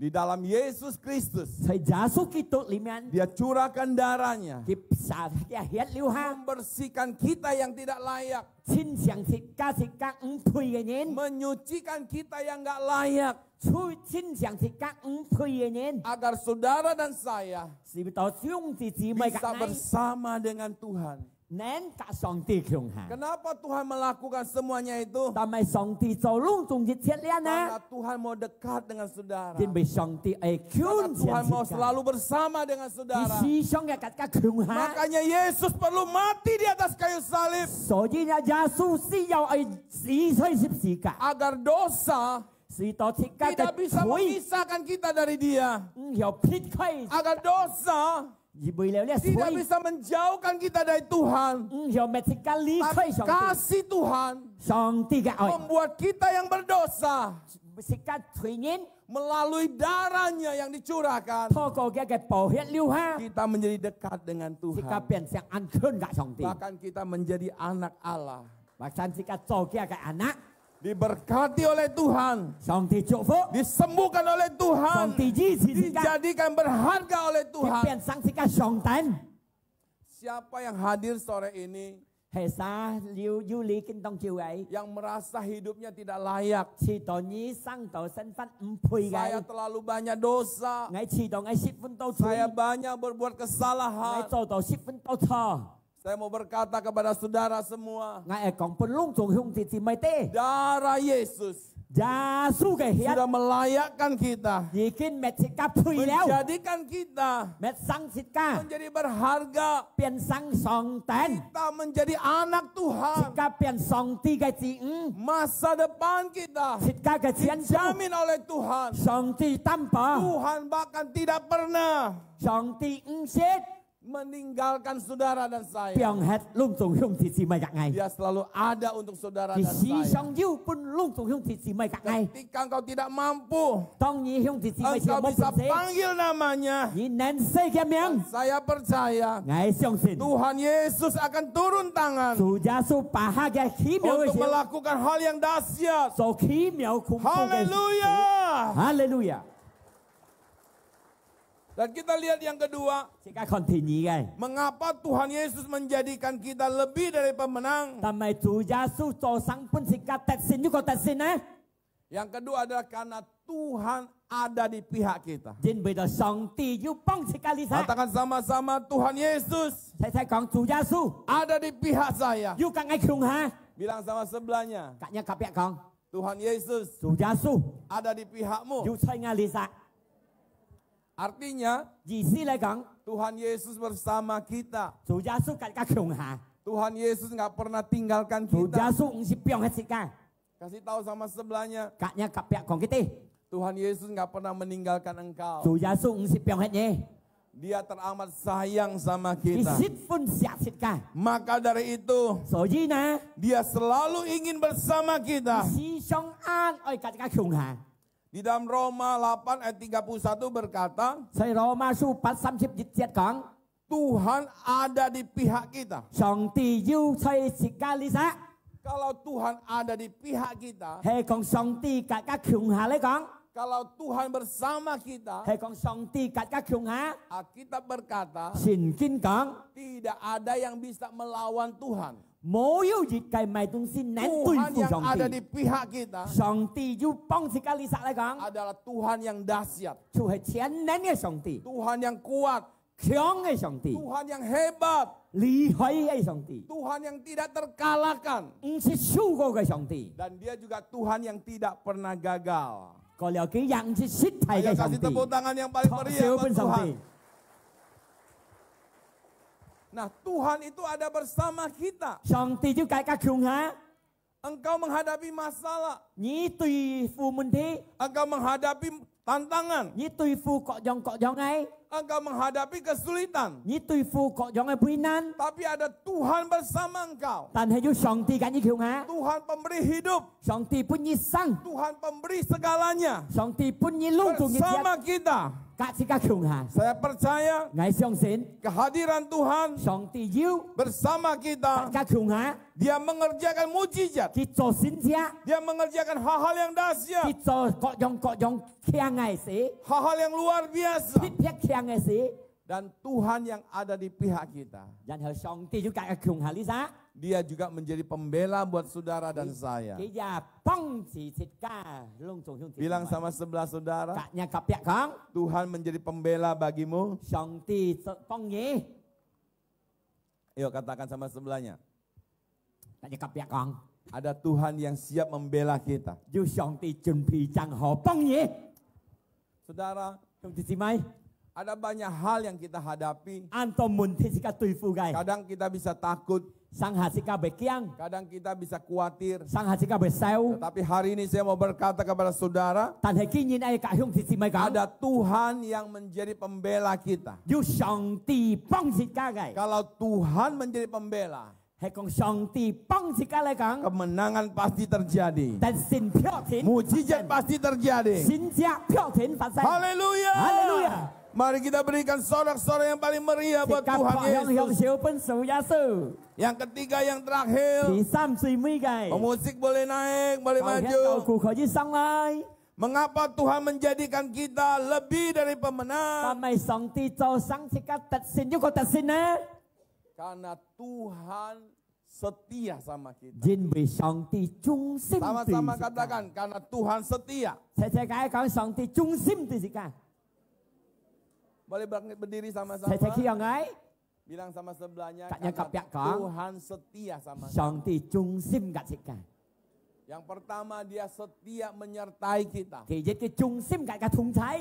Di dalam Yesus Kristus, 在耶穌基督裡面， Dia curahkan darahnya, 佢捨佢个血流下， membersihkan kita yang tidak layak, 清淨自家自家毋配个人， menyucikan kita yang nggak layak, 除清淨自家毋配个人， agar saudara dan saya 使到兄弟姊妹个 bisa 愛， bersama dengan Tuhan. 能甲上帝共下。 Kenapa Tuhan melakukan semuanya itu? 但係上帝做攏總一切了呢？ Karena Tuhan mau dekat dengan saudara. 因為上帝愛近前自家。 Karena Tuhan mau selalu bersama dengan saudara. 佢時常愛甲自家共下。 Makanya Yesus perlu mati di atas kayu salib. 所以呢，耶穌需要愛死在十字架。 Agar dosa 使到自家个罪， tidak bisa memisahkan kita dari Dia. 毋曉撇開。 Agar dosa 為了這罪， tidak bisa menjauhkan kita dari Tuhan. 毋曉搣自家離開上帝。 Tapi kasih Tuhan 上帝个愛， membuat kita yang berdosa 自家罪人， melalui darahnya yang dicurahkan, 透過佢个寶血流下， kita menjadi dekat dengan Tuhan. 自家變成恁近甲上帝。 Bahkan kita menjadi anak Allah. 或者自家做佢个anak。 Diberkati oleh Tuhan. 上帝祝福。 Disembuhkan oleh Tuhan. 上帝醫治自家。 Dijadikan berharga oleh 佢 Tuhan. 變成自家上等。 Siapa yang hadir sore ini 係啥有，有你今當晝个， yang merasa hidupnya tidak layak? 試到你生到生活毋配个。 Saya terlalu banyak dosa. 𠊎試到𠊎十分多罪。 Saya banyak berbuat kesalahan. 𠊎做到十分多錯。 Saya mau berkata kepada saudara semua, 𠊎愛講分攏總兄弟姊妹知， darah Yesus 耶穌个血 sudah melayakkan kita, 已經搣自家配了， menjadikan kita 搣生自家， menjadi berharga, 變成上等， kita menjadi anak Tuhan, 自家變上帝个子女， masa depan kita 自家个前途， dijamin oleh Tuhan. 上帝擔保， Tuhan bahkan tidak pernah 上帝毋識 meninggalkan saudara dan saya. 放忒攏總兄弟姊妹甲𠊎。 Dia selalu ada untuk saudara 佢 dan 時 saya. 常有分攏總兄弟姊妹甲𠊎。 Ketika engkau tidak mampu, 當你兄弟姊妹係 engkau 無 bisa 本事， panggil namanya. 你能寫佢名。 Dan saya percaya, 𠊎相信， Tuhan Yesus akan turun tangan 主耶穌把下个奇妙个 untuk 手， melakukan hal yang dahsyat. 做奇妙恐怖个事情。 Haleluya! 哈利路亞！ Dan kita lihat yang kedua, 自家看第二个， mengapa Tuhan Yesus menjadikan kita lebih dari pemenang? 但係主耶穌做成分自家得勝，又過得勝呢？ Yang kedua adalah karena Tuhan ada di pihak kita. 因為到上帝有幫自家哩噻。 Katakan sama-sama, "Tuhan Yesus 齊齊講，主耶穌 ada di pihak saya." 有甲𠊎共下。 Bilang sama sebelahnya, 甲若隔壁講， "Tuhan Yesus 主耶穌 ada di pihakmu." 有在𠊎哩噻。 Artinya, 意思來講， Tuhan Yesus bersama kita. 主耶穌甲自家共下。 Tuhan Yesus nggak pernah tinggalkan kita. 主耶穌毋係放忒自家。 Kasih tahu sama sebelahnya, 甲若隔壁講佢知， Tuhan Yesus nggak pernah meninggalkan engkau. 主耶穌毋係放忒你。 Dia teramat sayang sama 佢 kita. 十分惜自家。 Maka dari itu, 所以呢， Dia selalu ingin bersama kita. 佢時常恁愛甲自家共下。 Di dalam Roma delapan ayat tiga puluh satu berkata, 在羅馬書八三十一節講， Tuhan ada di pihak kita. 上帝有在自家哩噻。 Kalau Tuhan ada di pihak kita, 係講上帝甲自家共下來講， kalau Tuhan bersama kita, 係講上帝甲自家共下， Alkitab berkata, 聖經講， tidak ada yang bisa melawan Tuhan. 無有一個麼个東西能對付上帝。 Tuhan yang ada di pihak kita 上帝有幫自家哩噻來講， adalah Tuhan yang dahsyat, 就係全能个上帝， Tuhan yang kuat, 強个上帝， Tuhan yang hebat, 厲害个上帝， Tuhan yang tidak terkalahkan. 毋係輸過个上帝。 Dan Dia juga Tuhan yang tidak pernah gagal. 過了佢也毋係失敗个上帝。 Ayo, kasih tepuk tangan yang paling meriah buat Tuhan. 拍手分上帝。 Nah, Tuhan itu ada bersama kita. 上帝就甲自家共下。 Engkau menghadapi masalah, 你對付問題， engkau menghadapi tantangan, 你對付各樣各樣个， engkau menghadapi kesulitan, 你對付各樣个危難， tapi ada Tuhan bersama engkau. 但係有上帝甲你共下。 Tuhan pemberi hidup, 上帝分你生， Tuhan pemberi segalanya. 上帝分你攏總一切， Bersama kita. 甲搭自家共下。 Saya percaya 𠊎相信， kehadiran Tuhan 上帝有 bersama 搭 kita. 自家共下， Dia mengerjakan mujizat. 佢做神蹟， Dia mengerjakan hal-hal yang dahsyat. 佢做各樣各樣強个事， Hal-hal yang luar biasa. 特別強个事。 Dan Tuhan yang ada di pihak kita. 然後上帝就搭佢共下哩啥？ Dia juga menjadi pembela buat saudara dan saya. 佢也幫助自家攏總兄弟姊妹。 Bilang sama sebelah saudara, 搭若隔壁講， Tuhan menjadi pembela bagimu. 上帝做幫你。 Ayo katakan sama sebelahnya. 搭若隔壁講， Ada Tuhan yang siap membela kita. 有上帝準備正好幫你。 Saudara, 兄弟姊妹， ada banyak hal yang kita hadapi. 恁多問題自家對付个。 Kadang kita bisa takut. 成下自家會驚， Kadang kita bisa khawatir. 成下自家會愁。 Tetapi hari ini saya mau berkata kepada saudara, 但係今日愛甲兄弟姊妹講， ada Tuhan yang menjadi pembela kita. 有上帝幫自家个。 Kalau Tuhan menjadi pembela, 係講上帝幫自家來講， kemenangan pasti terjadi. 得勝必定發生， Mujizat pasti terjadi. 神蹟必定發生。 Haleluya. Haleluya. Mari kita berikan sorak-sorai yang paling meriah buat Tuhan Yesus. 自家拍響響手分主耶穌。 Yang ketiga, yang terakhir. 第三最尾个。 Pemusik boleh naik, boleh 教響 maju. 教鼓可以上來。 Mengapa Tuhan menjadikan kita lebih dari pemenang? 但係上帝做生自家得勝，又過得勝呢？ Karena Tuhan setia sama kita. 因為上帝忠心對自家。 Sama-sama katakan, karena Tuhan setia. 齊齊解講，上帝忠心對自家。 Boleh ber-, berdiri sama-sama. 齊齊企起來。 Bilang sama sebelahnya, 甲若隔壁講， karena Tuhan setia sama kita. 上帝忠心甲自家。 Yang pertama, Dia setia menyertai kita. 第一，佢忠心甲自家同在。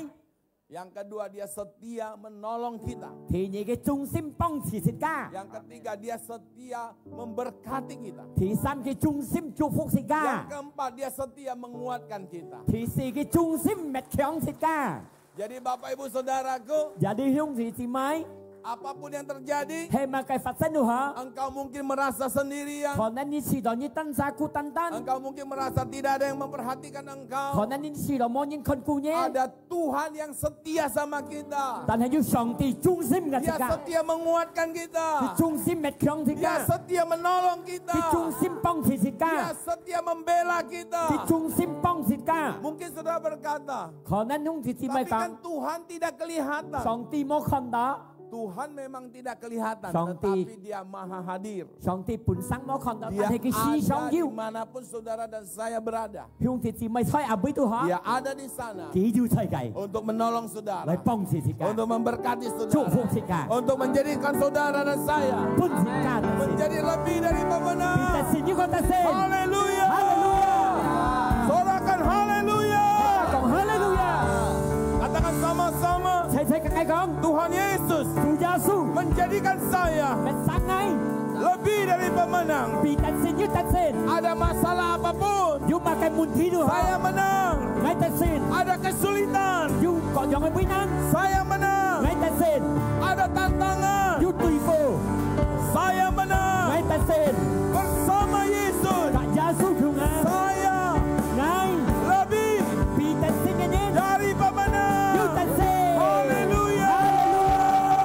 Yang kedua, Dia setia menolong kita. 第二，佢忠心幫助自家。 Yang ketiga, Dia setia memberkati kita. 第三，佢忠心祝福自家。 Yang keempat, Dia setia menguatkan kita. 第四，佢忠心勉強自家。 Jadi, Bapak, Ibu, Saudaraku, 也弟兄姊妹， apapun yang terjadi, 係麼个發生都好， engkau mungkin merasa sendirian. 可能你試著你單儕孤單單， Engkau mungkin merasa tidak ada yang memperhatikan engkau. 可能你試著無人看顧你。 Ada Tuhan yang setia sama kita. 但係有上帝忠心甲自家。 Dia setia menguatkan kita. 佢忠心勉強自家。 Dia setia menolong kita. 佢忠心幫助自家。 Dia setia membela kita. 佢忠心幫自家。 Mungkin saudara berkata, 可能兄弟姊妹講， tapi kan Tuhan tidak kelihatan. 上帝無看到。 Tuhan memang tidak kelihatan, 上帝， tetapi Dia maha hadir. 上帝本身無看到， Dia 但係佢時常有。 Ada di manapun saudara dan saya berada. 兄弟姊妹在哪位都好， Dia ada di sana 佢有在該， untuk menolong saudara, 來幫助自家， untuk memberkati saudara, 祝福自家， untuk menjadikan saudara dan saya 分自家得勝， menjadi lebih dari pemenang. 比得勝又過得勝。 Haleluya. Haleluya. Sorakan haleluya. 講哈利路亞。 Katakan sama-sama. 齊齊甲𠊎講， Tuhan Yesus 主耶穌， menjadikan saya 會生𠊎， lebih dari pemenang. 比得勝又得勝。 Ada masalah apapun, 有麼个問題都好， saya menang. 𠊎得勝。 Ada kesulitan, 有各樣个危難， saya menang. 𠊎得勝。 Ada tantangan, 有對付， saya menang. 𠊎得勝。 Bersama Yesus, 甲耶穌共下， saya 𠊎 lebih 比得勝个人， dari pemenang. 有得勝。 Haleluya. Haleluya.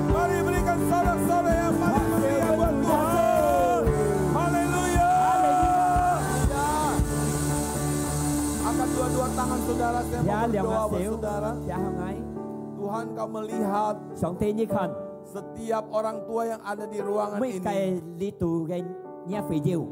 Mari berikan sorak-sorai yang paling meriah buat Tuhan. Haleluya. Haleluya. Angkat dua-dua tangan saudara, saya mau berdoa buat saudara. 這下𠊎， Tuhan, Kau melihat 上帝你看， setiap orang tua yang ada di ruangan 每個 ini. 裡肚个若會友，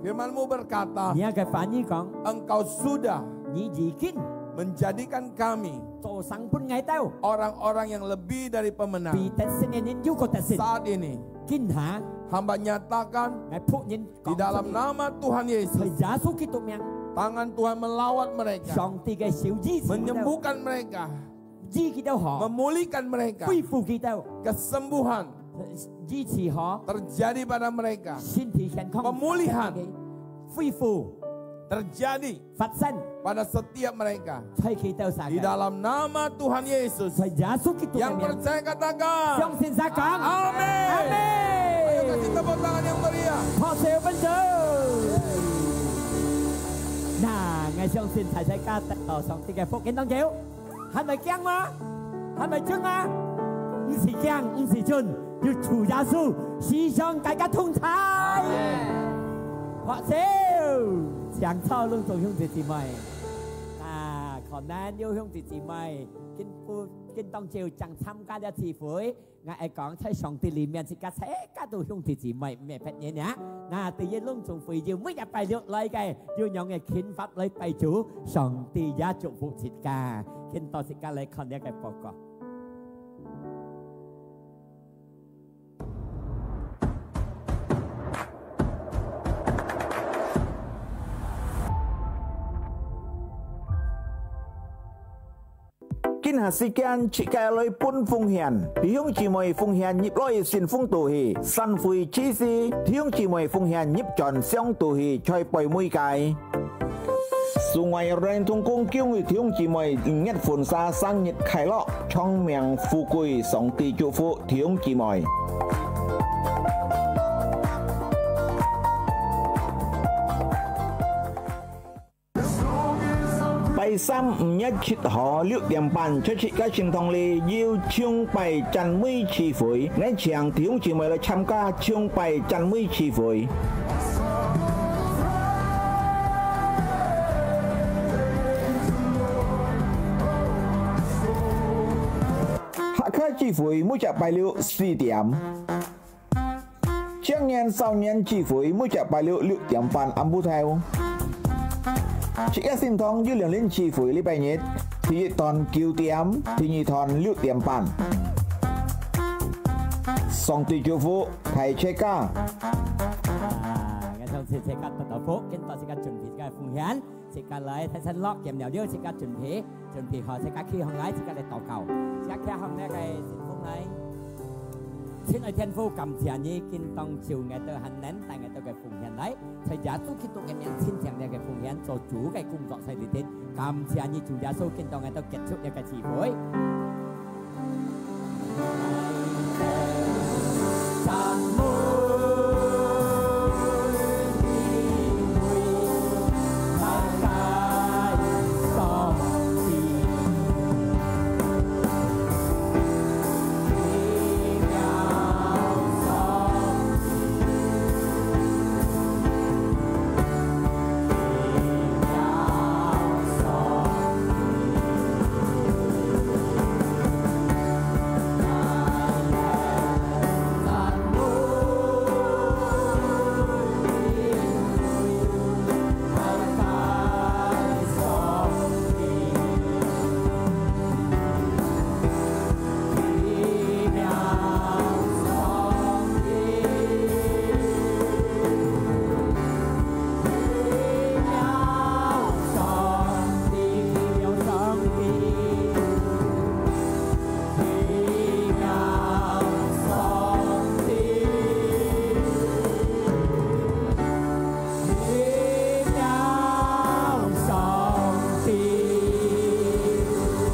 Firman-Mu berkata, 若个話語講， Engkau sudah 你已經 menjadikan kami 做成分𠊎兜， orang-orang yang lebih dari pemenang. 比得勝个人又過得勝。 Saat ini, 今下， hamba nyatakan 𠊎僕人 di dalam nama Tuhan Yesus, 在耶穌基督名， tangan Tuhan melawat mereka, 上帝个手醫治佢兜， menyembuhkan mereka, 醫佢兜好， memulihkan mereka, 恢復佢兜， kesembuhan 醫治好， terjadi pada mereka, 身體健康， pemulihan 恢復， terjadi 發生， pada setiap mereka. 在佢兜身上。 Di dalam nama Tuhan Yesus, 在耶穌基督个名。 Yang percaya katakan, 相信才講， Amin. 阿們。 Ayo kasih tepuk tangan yang meriah. 拍手分手。那，𠊎相信齊齊家得到上帝个福氣當中。還會驚嗎？還會顫嗎？毋使驚，毋使顫，有主耶穌時常大家同在。阿門。拍手，請坐攏總兄弟姊妹。啊，可能有兄弟姊妹，今晡，今當晝正參加了聚會， 𠊎愛講，在上帝裡面，自家自家都兄弟姊妹，毋係別人啊。那對於攏總會友，每一拜六來个，有樣个勤法來拜主，上帝也祝福自家。今到自家來看這个報告。 今下時間，自家來分奉獻。弟兄姊妹奉獻入來信封肚去，散會之時，弟兄姊妹奉獻入轉箱肚去，在背尾个。送愛人同工敬愛弟兄姊妹，五月份生日快樂，長命富貴，上帝祝福弟兄姊妹。 拜三五月七號六點半，在自家聖堂裡有崇拜讚美聚會，𠊎請弟兄姊妹來參加崇拜讚美聚會。客家聚會每隻拜六四點。 青年少年聚會每隻拜六六點半暗晡頭。自家聖堂有兩輪聚會，禮拜日，第一堂九點，第二堂六點半。上帝祝福大自家。啊，𠊎相信自家得到福，今到自家準備自家个奉獻。 自家來，大聲落，撿了了，自家準備，準備好，自家企䟘來，自家來禱告。自家企䟘這个信封來。親愛天父，感謝你，今當晝𠊎兜還能帶𠊎兜个奉獻來，在耶穌基督个名，親將這个奉獻做主个工作在裡頭。感謝你，主耶穌，今當𠊎兜結束這个聚會。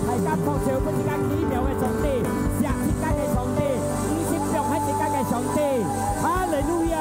大家拍手分自家奇妙个上帝，惜自家个上帝，毋識放忒自家个上帝。哈利路亞！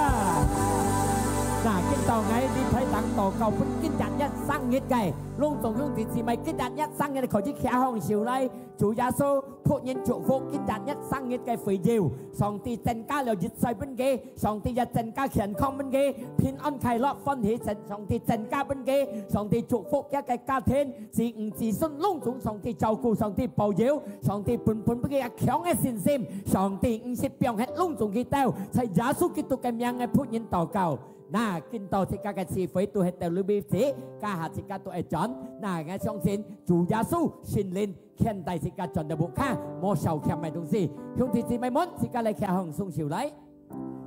那，今到𠊎這擺當禱告，分今日日生日个，攏總兄弟姊妹，今日日生日可以擎䟘手來。主耶穌，僕人祝福今日日生日个會友，上帝增加了一歲分佢， 上帝也增加健康分佢，平安快樂歡喜增，上帝增加分佢，上帝祝福佢个家庭，子女子孫攏總上帝照顧，上帝保佑，上帝分分分佢个強个信心，上帝毋識放忒攏總佢兜，在耶穌基督个名个僕人禱告。那，今到自家个聚會都係到這位止，這下自家都會轉。那，𠊎相信主耶穌聖靈 牽帶自家轉到屋下，無少欠个東西。兄弟姊妹們，自家來擎䟘雙手來。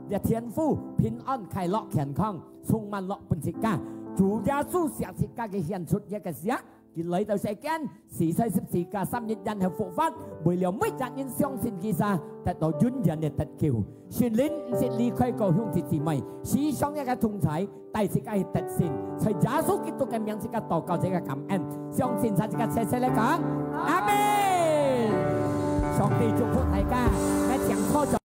這天父平安、快樂、健康，充滿落分自家。主耶穌惜自家个獻出這个時，佢來到世間，死在十字架，三日然後復活，為了每隻人相信佢儕，得到永遠个得救。聖靈毋識離開過兄弟姊妹，時常一个同在， 帶自家去得勝，在耶穌基督个名，自家禱告，自家感恩，相信儕自家齊齊來講，阿門。上帝祝福大家，𠊎請坐坐。